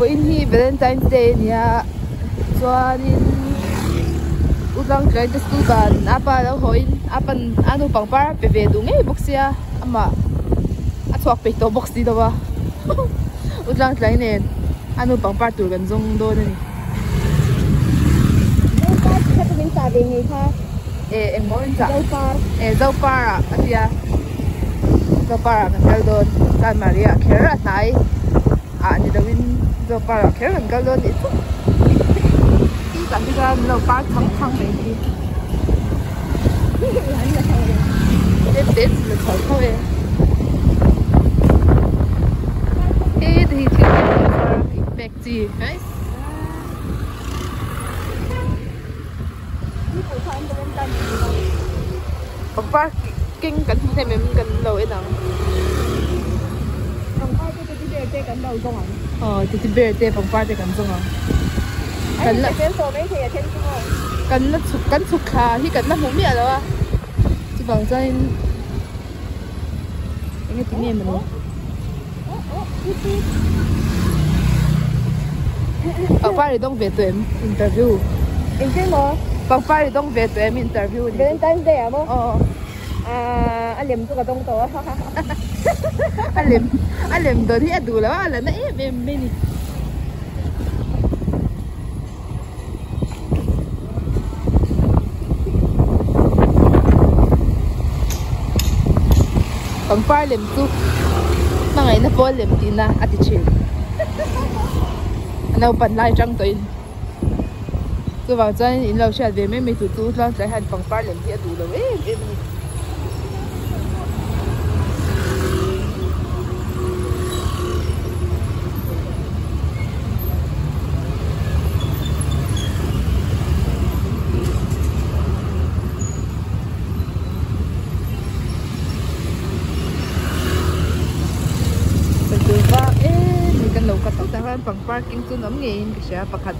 Vawiin hi Valentine's Day a nia chuanin u tlangtlai te school ban a pa lo haw in a pan a nu pangpar a pe ve duh ngei bawk sia amah a chhuak peih tawh bawk si lo a u tlangtlai nen a nu pangpar tur kan zawng dawn a ni. E engmaw in chah e zopar ah a tia zopar ah kan kal dawn chuan Maria kher a hnai ah ni lo in zopar ah kher kan kal dawn nih chu tah hi chuan an lo par chang chang mai hi tlem te chu la chho tho e he te hi thil pek chi nice. Pangpar keng kan hmu thei em kan lo en ang. Pangpar te teddy bear te kan lo zawng ang. Aw teddy bear te pangpar te kan zawng ang. Kan la tel tawh mai thei a then chu maw. Kan la chhuk kan chhuk thla hi kan la hmu miah lo a. Chuvang chuanin enge ti nge maw. Pangpar i dawng ve tawh em interview. Engtin maw? Pangpar i dawng ve tawh em interview ni. Valentine's Day ah maw? Aw. Ah a lem chu ka dawng tawh a. A lem a lem dawn hi a duh lo a a la na em em mai ni. Pangpar lem chu hmangaihna pawl lem tihna a ti thin a naupan lai atang tawhin chuvang chuan in lo hriat ve mai mai tur chu chuan tlai hian pangpar lem hi a duh lo em em a ni. Pangpar keng chu an awm ngeiin ka hria pakhat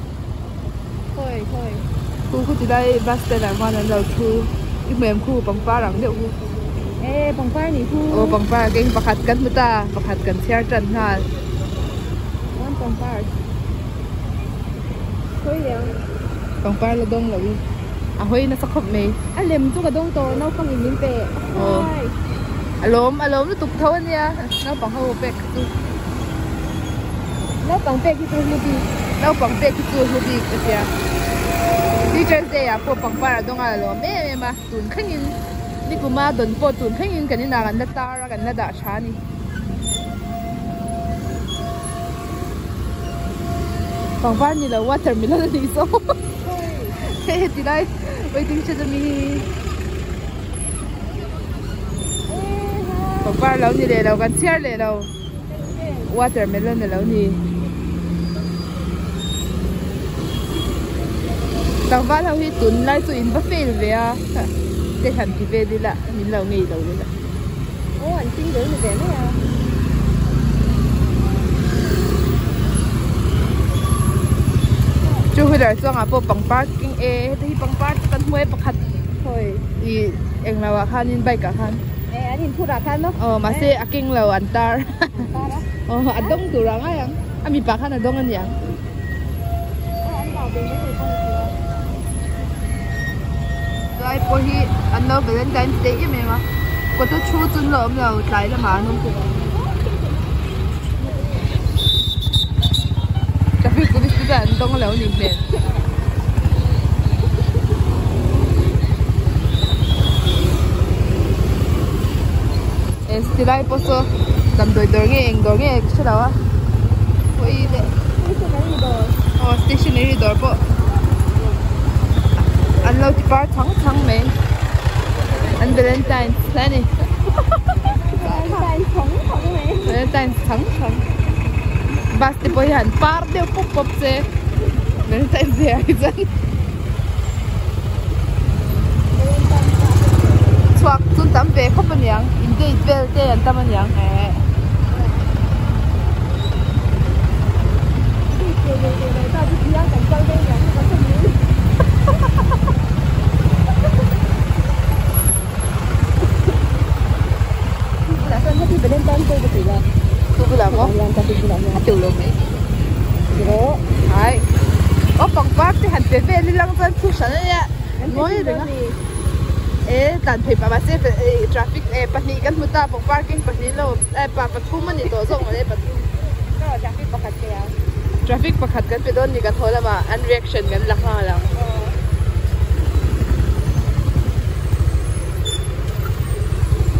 khu khu ti lai bus stand ah khuan an lo thu i hmu em khu pangpar ang deuh khu e pangpar nih khu aw pangpar keng pakhat kan hmu ta pakhat kan chhiar tan nghal one pangpar khawi liang pangpar la dawng lo in a hawi nasa khawp mai a lem chu ka dawng tawh naupang in min pe aw a lawm a lawm lutuk tho ania naupang ho pek kha chu naupang pek hi chu hlu bik naupang pek hi chu hlu bik ka tia teachers day ah pawh pangpar a dawng a la lawm em em a tun thlengin nikuma dawn pawh tun thlengin kan inah kan la tar a kan la dah tha a ni. Pangpar ni lo watermelon a nih saw hei heti lai waiting shed ami hi pangpar lo ni leh lo kan chhiar leh lo watermelon a lo ni tlangval ho hi tun lai chu in va fail ve a te han ti vel ila min lo ngei lo ila. Aw an single ni ve mai a. Two wheeler chuangah pawh pangpar keng e heti hi pangpar chu kan hmu e pakhat hawi ih englo ah khanin bike ah khan e an inphur ah khan maw aw mahse a keng lo an tar aw a dawng tur ang ai ang a mipa khan a dawng a niang. Aw an dah ve mai thei pawh a ni thei a. Tlai pawh hi an lo Valentine's Day em em a kawta thu chu an lo awm lo tlai lamah an awm thei ang traffic police te chuan an dawng lo a nih hmel. Ti lai pawh saw damdawi dawr nge eng dawr nge ka hre lo a pawh i leh aw stationery dawr pawh an lo ti par chang chang mai an valentine hle a ni valentine chang chang bus te pawh hi han par deuh pawp pawp se valentine day ah hi chuan. Chhuak chu tam ve khawp a niang in date vel te an tam a niang eh. Thu bulah maw a teuh lo mai. Tiraw? Hai. Aw pangpar te han pe vel ilang chuan thu hran a nia. Ngawi reng a. E tlan phei pah mahse traffic e pahnih kan hmu ta pangpar keng pahnih lo e pa pathum a ni tawh zawk mawle pathum. Traffic pakhat pe ang. Traffic pakhat kan pe dawn ni kan haw lamah an reaction kan la nghal ang.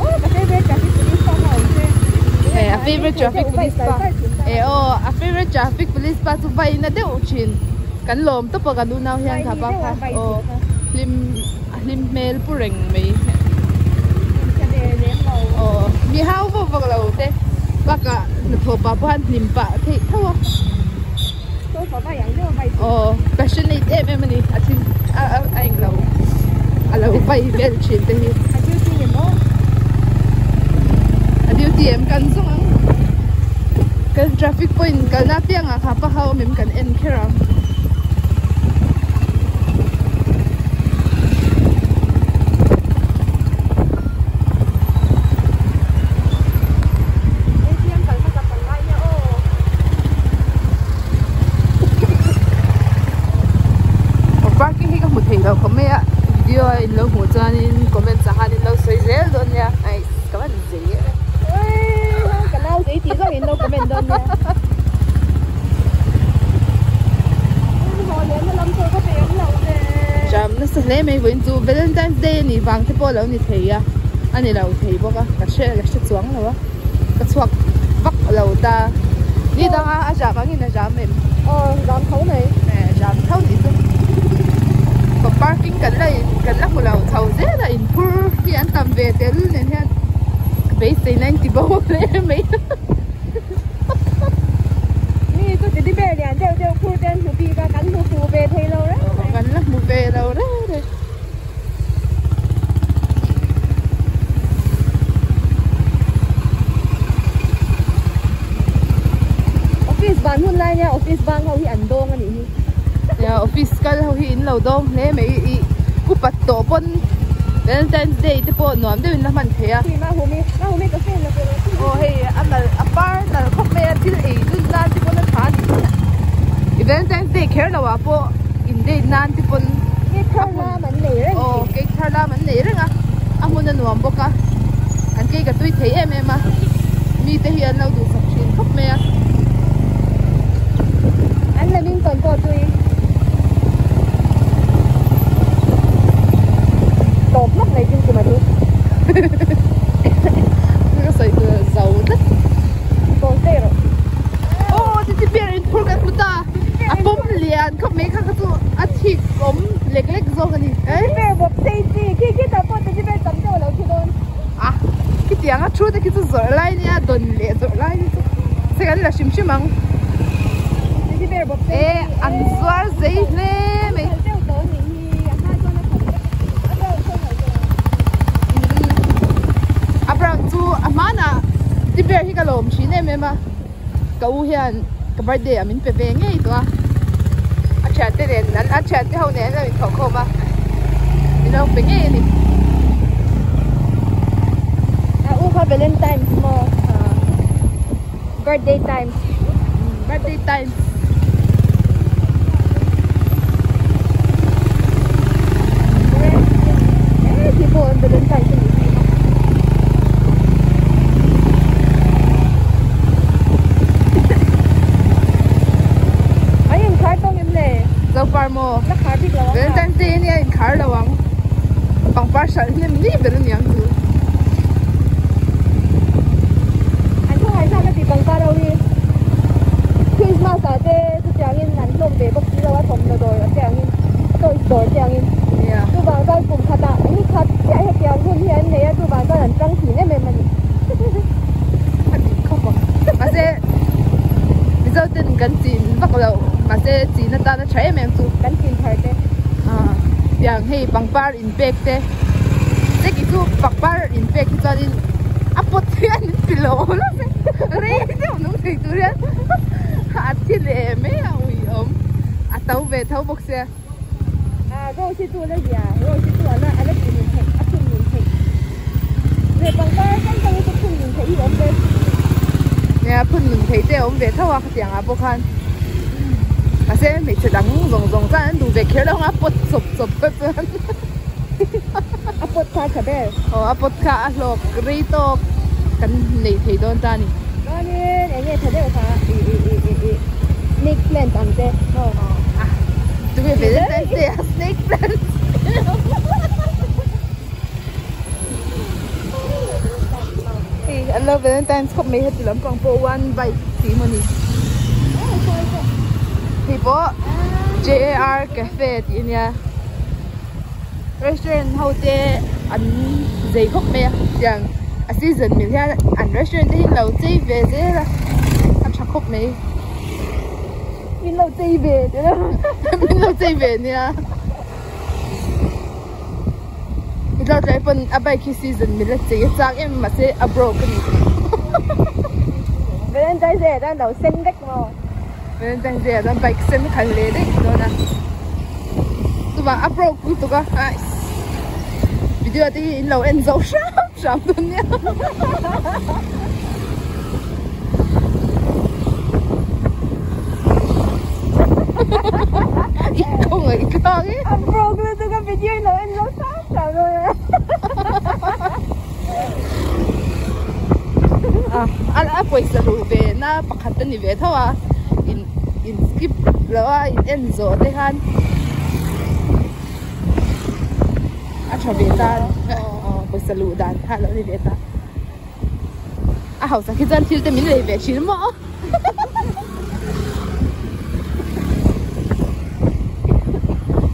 Aw ka favorite traffic police pa kha awm se. E a favorite traffic police pa. E aw a favorite traffic police pa chu vai na deuh thin. Kan lawm tawp a kan unau hian kha pa kha aw hlim a hlim hmel pu reng mai. Aw mi hau vak vak lo te bakah hnathawh pah pawh han hlim pah theih tho a. Aw passionate em em a ni a thil a a englo a lo vai vel thin te hi. A duty em aw? A duty em kan zawng ang. Kan traffic point kalna apiangah kha pa ho awm em kan en kher ang. ATM kal hmasa kan ngai nia aw. Parking hi ka hmu thei lo khawp mai a video a in lo hmuh chuanin comment ah khan in lo sawi zel dawn nia nice ka van zei em em ka nau zei tih zawk in lo comment dawn nia Jam nasa hle mai vawiin chu Valentine's Day a nih vang te pawh a lo ni thei a a ni lo thei bawk a ka hre ka hre chuang lo a. Ka chhuak vak lo ta. Ni danga a zam angin a zam em? Aw zam tho mai. E zam tho nih chu. Ka parking kan la in kan la hmu lo chho zel a in phur hi an tam ve tel nen hian ka beisei na in ti bo hle mai. Mi chu teddy bear lian deuh deuh phur te an hmu bik a kan hmu fuh ve thei lo reng reng. Kan la hmu ve lo reng reng. Office ban hun lai nia office bang ho hi an dawng a nih hi. Nia office kal ho hi in lo dawng hle mai i upat tawh pawn Valentine's Day te pawh nuam deuh in la hman thei a. Aw hei a nal a par nal khawp mai a thil ei dun nan te pawn a tha a ni i Valentine's Day kher lo ah pawh in date nan te pawn. Cake thar lam an nei reng Aw cake thar lam an nei reng a a hmun a nuam bawk a an cake a tui thei em em a mi te hi an lo duhsak thin khawp mai a. An la ming tawn pawh tui tawp hlawk mai tin kum a chu. Ka sawi tur zo tlat. Tawn teh rawh. Aw titi bear in phur kan hmu ta a pawm lian khawp mai kha kha chu a thik awm lek lek zawk a ni. Teddy bear bawp sei chi khi khi tah pawh teddy bear tam deuh a lo thi dawn. A khitiang a thu te khi chu zawrh lai nia dawn leh zawrh lai ni chu se kan la hrim hrim ang. Teddy bear bawp sei chi e an zuar zei hle mai. A brown chu a hmanah teddy bear hi ka lawm thin em em a. Ka u hian ka birthday ah min pe ve ngei tawh a, a thiante nen an a thiante ho nen an lo inthawh khawm a, min lo pe ngei a ni. A u kha Valentine's maw? Birthday times. Birthday times. Eh, khi pawh an Valentine's a nih hi. An inkhar tawng em le? Zopar maw? La khar bik lo ang a. Valentine's Day ania inkhar lo ang. Pangpar hralh hnem ni ber aniang chu. An khawngaih thlak a ti pangpar ho hi. Christmas ah te chutiangin an hlawm ve bawk si lo a thawmhnaw dawr te angin toys dawr te angin. Chuvang chuan kum khatah ni khat chiah hetiang hun hi an nei a chuvang chuan an tang thin em em a ni. A dik khawp ang. Mahse Mizo ten kan chin vak loh mahse chin atana tha em em chu. Kan chin thar te. Tiang hei pangpar inpek te cheki chu pangpar inpek hi chuanin a pawt hian in ti lo lo se rei deuh nung thei tur hian a thi leh mai a ui awm a to ve tho bawk sia. Rose hi chu a la zia rose hi chu a la a la tih nun theih a phun nun theih leh pangpar tam tak hi chu phun nun theih hi a awm ve. Nia phun nun theih te a awm ve tho a khatiang ah pawh khan. Mahse hmeichhe dang zawng zawng chuan an duh ve kher lo ang a pot chawp chawp kha chuan a pot kha a tha ber. Aw a pot kha a hlawk rei tawk kan nei thei dawn ta a ni. Chuanin eng nge tha deuh kha i i i i i snake plant ang te maw. A tunge Valentine's Day a snake plant. Hei an lo Valentine's khawp mai heti lampang pawh one bike tih emaw ni. Hei pawh JAR cafe tih ania restaurant ho te an zei khawp mai a tiang a season mil hian an restaurant te hi an lo chei ve zel a a tha khawp mai. Min lo chei ve min lo chei ve nia. I tlai tlai pawn a bike hi season mil a chei a chak em mahse a broke a ni. Valentine's Day ah chuan lo sen vek maw? Valentine's Day ah chuan bike sen khalh leh daih dawn a. Chuvang a broke lutuk a ais video te hi in lo en zo hram hram dawn nia. I khawngaih tlang e. A broke lutuk a video in lo en zo hram hram dawn nia. A pawisa luh ve na pakhat a ni ve tho a in in skip loh a in en zawh te khan a tha ve ta pawisa luh dan kha a lo ni ve ta. A hausa khi chuan thil te min lei ve thin maw?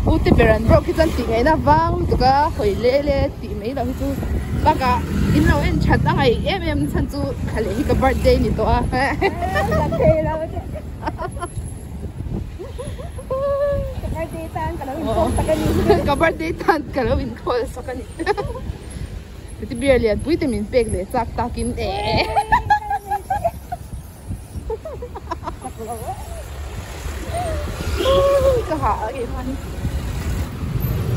U te ber an bawk khi chuan tih ngaihna vang lutuk a hawi le le tih mai loh hi chu bakah in lo en that a ngaih em em chhan chu thla leh hi ka birthday ni tawh a. Ka birthday tan ka lo inkhawm sak a ni. Ka birthday tan ka lo inkhawm sak a ni. Titi beer lian pui te min pek leh chak takin eh. Ka hah a keimah hi.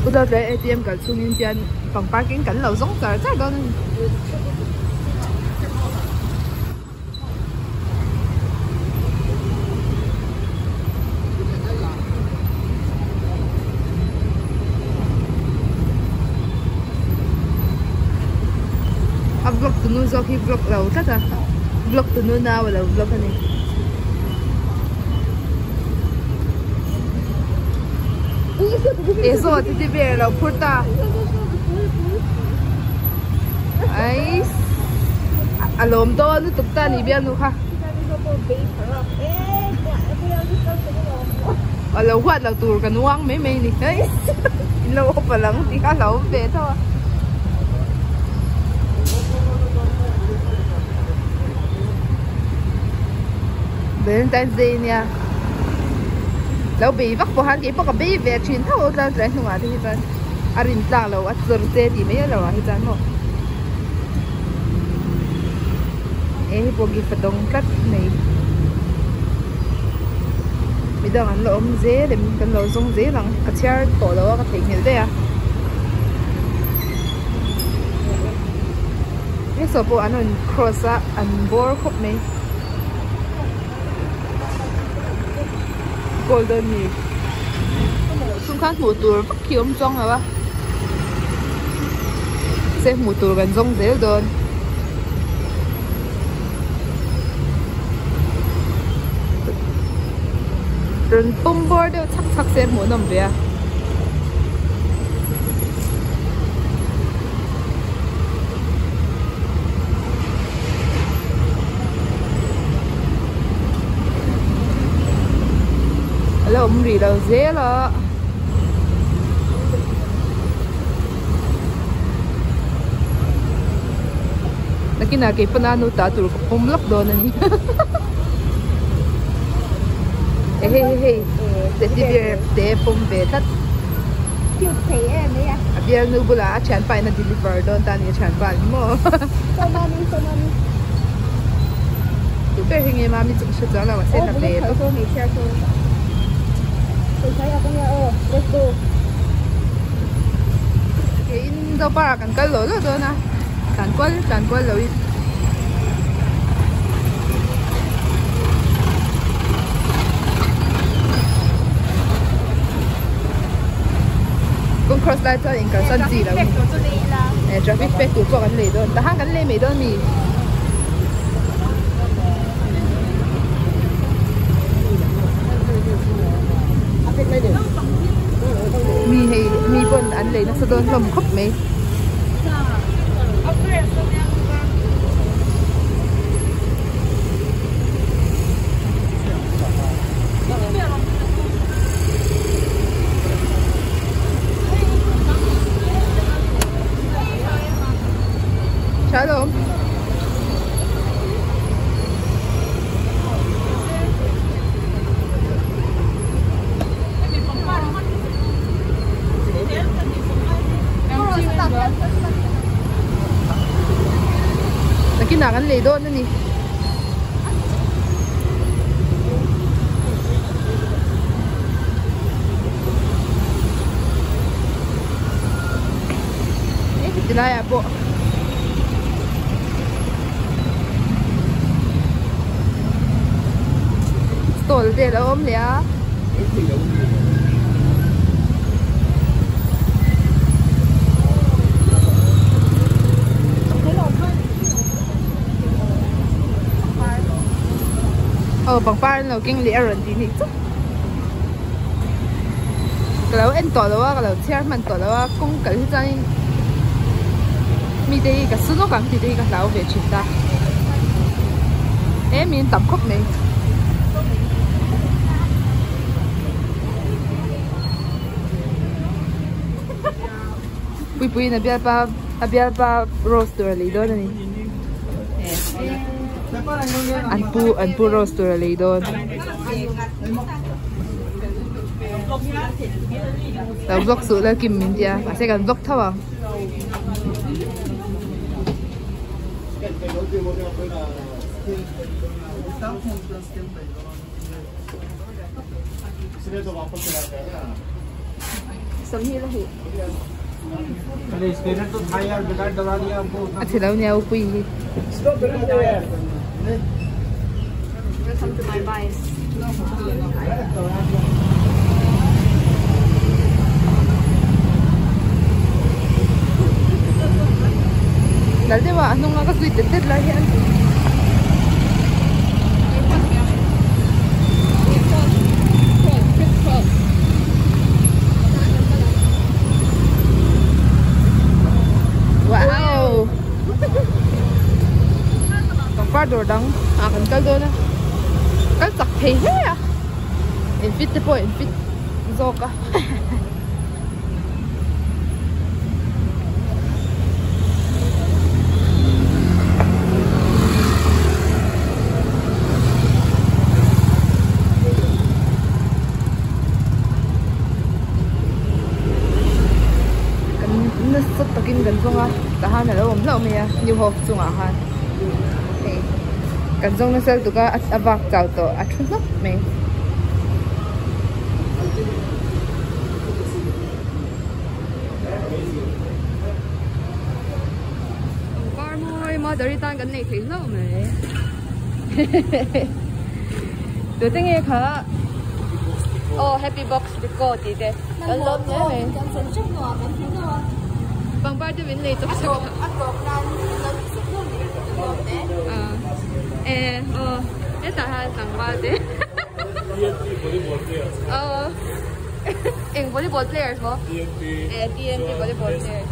U dawt leh ATM kal chungin tian pangpar keng kan lo zawng char char dawn a ni. A vlog tu nu zawk hi vlog lo tlat a vlog tu nu nau a lo vlog a ni. E saw titi ber a lo phur ta. Ais a lawm dawn lutuk ta ni bialnu kha. A lo huat lo tur kan uang mai mai ni ais in lo awp a lang tih kha a lo awm ve tho a. Valentine's Day nia lo bei vak pawh han keipawh ka bei ve thin tho tlar tlai hnungah te hi chuan a rin tlak lo a chawr che tih mai alo ah hi chuan maw he hi pawh gift a dawng tlat mai midang an la awm zel em kan lo zawng zel ang ka chhiar tawh lo a ka theihnghilh daih a heng pawh an rawn cross a an bawr khawp mai. Gold a ni chung khan hmuh tur vak hi a awm chuang lo a se hmuh tur kan zawng zel dawn rawn pawm bawr deuh chhak chhak se hmuh nawm ve a. A la awm rih lo zel a. Nakinah kei pawn a nu ta tur ka pawm lawk dawn a ni. Hei hei hei teddy bear te pawm ve tlat. Cute thei em mai a. A bialnu bulah a thianpa in a deliver dawn ta a ni a thianpa ni maw. Saw mami saw mami. Tu ber hi nge mami chu ka hre chuang lo mahse na ve tawp. Aw hmeichhia saw. Hmeichhia hi a kawng a aw let's go. Keiin Zopar ah kan kal lawh lawh dawn a tlan kual tlan kual lo in. cross lai chuan inkalsan chi lo eh traffic pek tur pawh kan lei dawn tah khan kan lei mai dawn a ni. Mi hei mi pawn an lei nasa dawn hlawm khawp mai. Shalom. Nakinah kan lei dawn a ni. Ti laiah pawh stall te a lo awm leh a. Aw pangpar an lo keng leh a rawn tih nih chu ka lo en tawh lo a ka lo chhiar hman tawh lo a kawng kal hi chuanin mite hi ka su nawk ang tih te hi ka hlau ve thin ta he min tam khawp mai. Puipuiin a bialpa a bialpa rose tur a lei dawn a ni an pu an pu rose tur a lei dawn lo vlog suh la kim min tia mahse kan vlog tho ang. A chhe lo nia upui hi. Welcome to my vice. Dal deuh a a hnunga ka zui tet tet lai hian. Wow! Pangpar dawr dang ah kan kal dawn a, kal chak thei hle a, in fit te pawh in fit zawk a. Kan nasa takin kan zawng a tah han alo awm hlauh mai a new hope chungah khan hei kan zawng nasa lutuk a a vak chau tawh a thu hlawk mai. Pangpar mawi mother hi tan kan nei thei hlauh mai tute nge kha aw happy box deco tih te kan lawm hle mai pangpar te min nei chawp chawp a e aw hetah hian tlangval te. Aw eng volleyball players maw? Eh TNT volleyball players.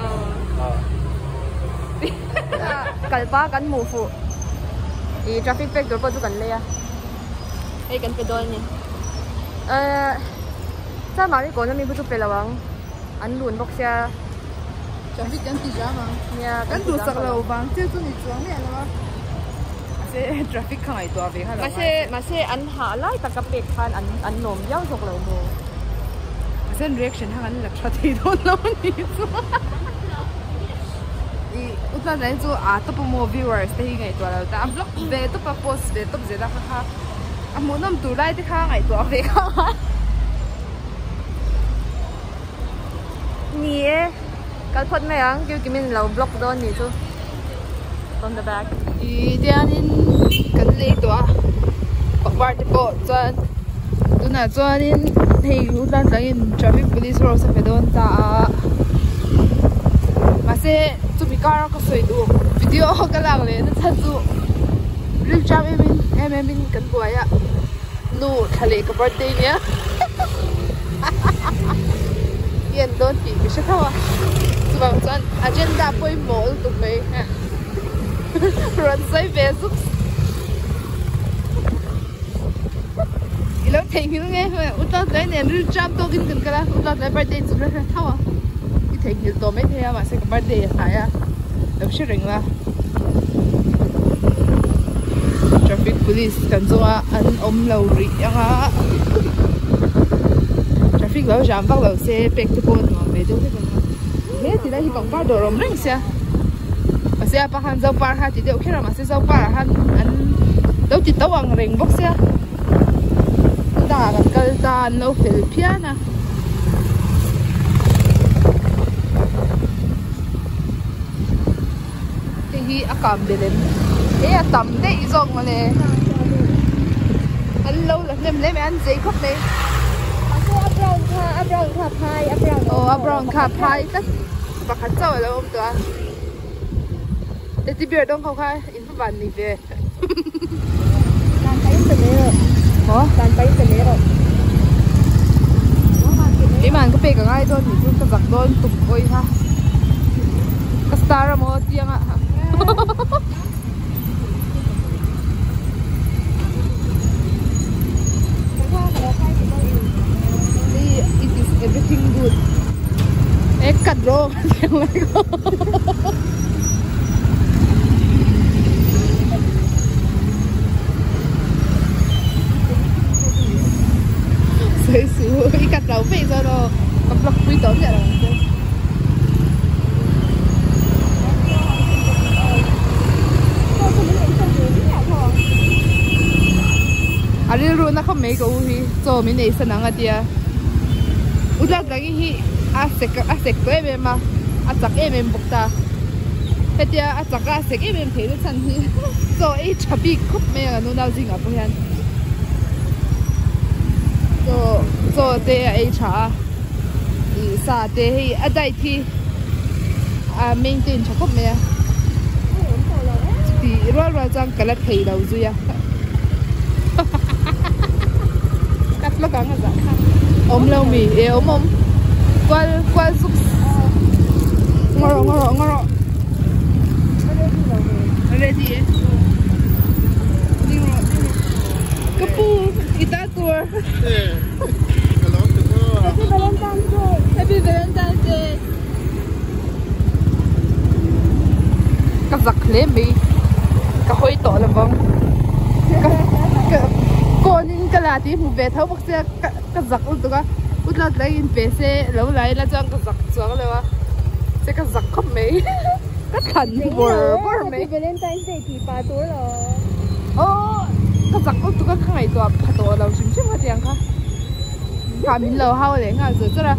Aw Kalpa kan hmuh fuh ih traffic pek tur pawh chu kan lei a hei kan pe dawn a ni eh Chamari kawn ami chu pe lo ang an lun bawk sia. Traffic kan ti zam ang. Nia kan duhsak lo vang chiah chu ni chuang miah lo a. Mahse traffic kha ngaihtuah ve kha lo ngai. Mahse mahse an hah lai taka pek khan an an lawm viau zawk lo maw. Mahse an reaction kha kan la tha thei dawn lo a ni chu. I u chuan zanin chu aa tawp a maw viewers te hi ngaihtuah lo ta a vlog ve tawp a post ve tawp zel a kha kha a hmuhnawm tur lai te kha ngaihtuah ve kha. Ni e, kal phawt mai ang, kil kimin lo block dawn nih chu from the back. Ih tianin kan lei tawh a pangpar te pawh chuan tunah chuanin. Hei u tlang tlangin traffic police rose a pe dawn ta a mahse chumi kar a ka sawi duh video ka lak leh na chhan chu rilṭam em in em em in kan buai a nu thla leh ka birthday nia i en dawn tih ka hre tho a chuvang chuan agenda pawimawh lutuk mai rawn sawi ve zuk. I lo theihnghilh nge u Tlatlai nen ril tram tawkin kan kal a, u Tlatlai birthday chu la hre tho a, i theihnghilh tawh maithei a mahse ka birthday a hnai a, lo hre reng la. Traffic police kan zawng a an awm lo rih ang a, traffic lo jam vak lo se pek te pawh nuam ve deuh vek ang a, he ti lai hi pangpar dawr awm reng sia. Mahse a pa khan Zopar kha a ti deuh kher a mahse Zopar ah khan an lo ti to ang reng bawk sia chutah kan kal ta an lo fel phian a. Hei hi a kam belh em e a tam daih zawk mawle an lo la hnem hle mai an zei khawp mai. Mahse a brown kha a brown kha phai a brown aw a brown kha phai tlat. Pakhat chauh a lo awm tawh a teddy bear dawng ho kha in va van ni ve Dan pahin pe mai rawh maw dan pahin pe mai rawh keimah ka pek a ngai dawn nih chu ka zak dawn tuk awi kha ka star a maw tiang a It is everything good. E cut ro tiang lai ko. Soi su i cut lo pei zo no. Ka vlog pui tawh miah lo ang che. A rilru na khawp mai ka u hi chaw min ei san ang a tia u tlak tlak hi a sek a sek tawh em em a a chak em em bawk ta hetia a chak a a sek em em theih na chhan hi chaw ei tha bik khawp mai a kan unau zingah pawh hian chaw chaw te a ei tha a ih sa te hei a diet hi a maintain tha khawp mai a chuti rual rual chuan ka la thei lo zui a ka vlog ang a zah kha awm lo mi e awm awm kual kual zuk ngaw rawh ngaw rawh ngaw rawh ready e ding rawh ding rawh ka pu i ta tur. Happy Valentine's Day! Happy Valentine's Day! Ka zak hle mai ka hawi tawh lo vang ka ka kawn in ka la tih hmu ve tho bawk sia ka ka zak lutuk a u tlat tlai in pe se lo la ila chuan ka zak chuang lo a che ka zak khawp mai ka thlan bawr bawr mai Happy Valentine's Day tih pah tur lo. Aw ka zak lutuk a ka ngaihtuah pha tawh lo hrim hrim khatiang kha. Kha min lo hau leh nghal zawt zawt a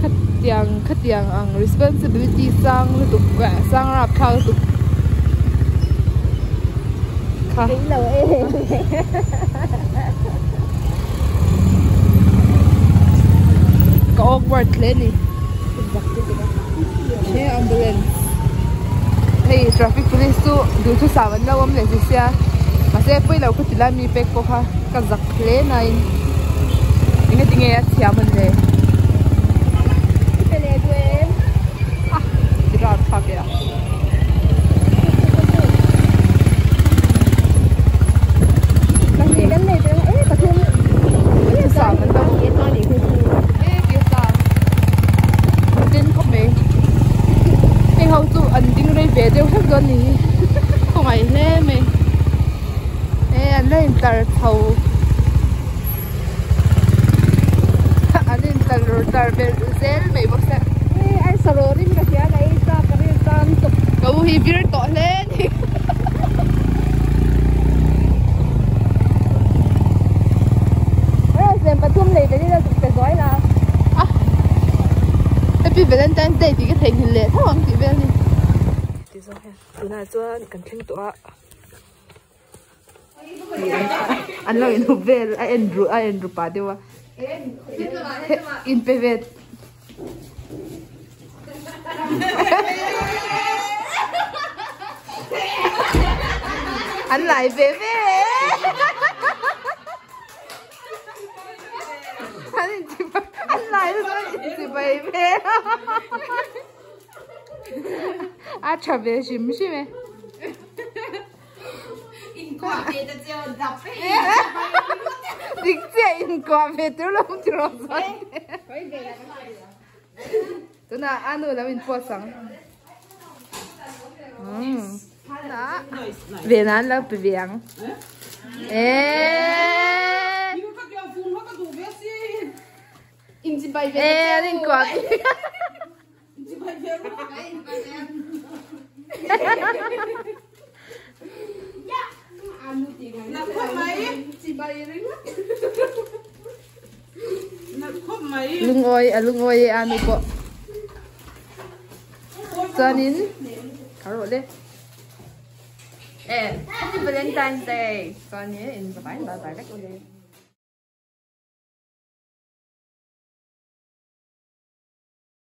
khatiang khatiang ang responsibility sang lutuk sang rap thlak lutuk kha. Kei lo e. Ka awkward hle ni. He ambulance hei traffic police chu duhthusam an lo awm leh si sia mahse pawilo ka ti lai mi pek pawh kha ka zak hle nain enge tinge a thiam an le ah ti ral thlak e a. Duhthusam an lo awm tin khawp mai hei ho chu an ding rei ve deuh hlek dawn a ni hi khawngaih hle mai e an la intlar chho an intlar tlar vel zel mai bawk sia ka u hi vir tawh hle a ni. Happy Valentine's Day tih ka theihnghilh leh tho ang tih vel a ni. Ti zawng hian tunah chuan kan thleng tawh a an lo inhup vel a en ru a en ru pah deuh a In pe ve. An lai ve ve. An in chi an lai chu an in chi bai ve. A tha ve hrim hrim e. Dik chiah inkuah ve tur lo ti rawh chuan. Tunah a nu lo in post ang. Ve nan lo pe ve ang. Eeeee. Eee an inkuah. Lungawi a lungawi e anu pawh chuanin ka rawh le e happy Valentine's Day chuanin in bye bye bye vek ule.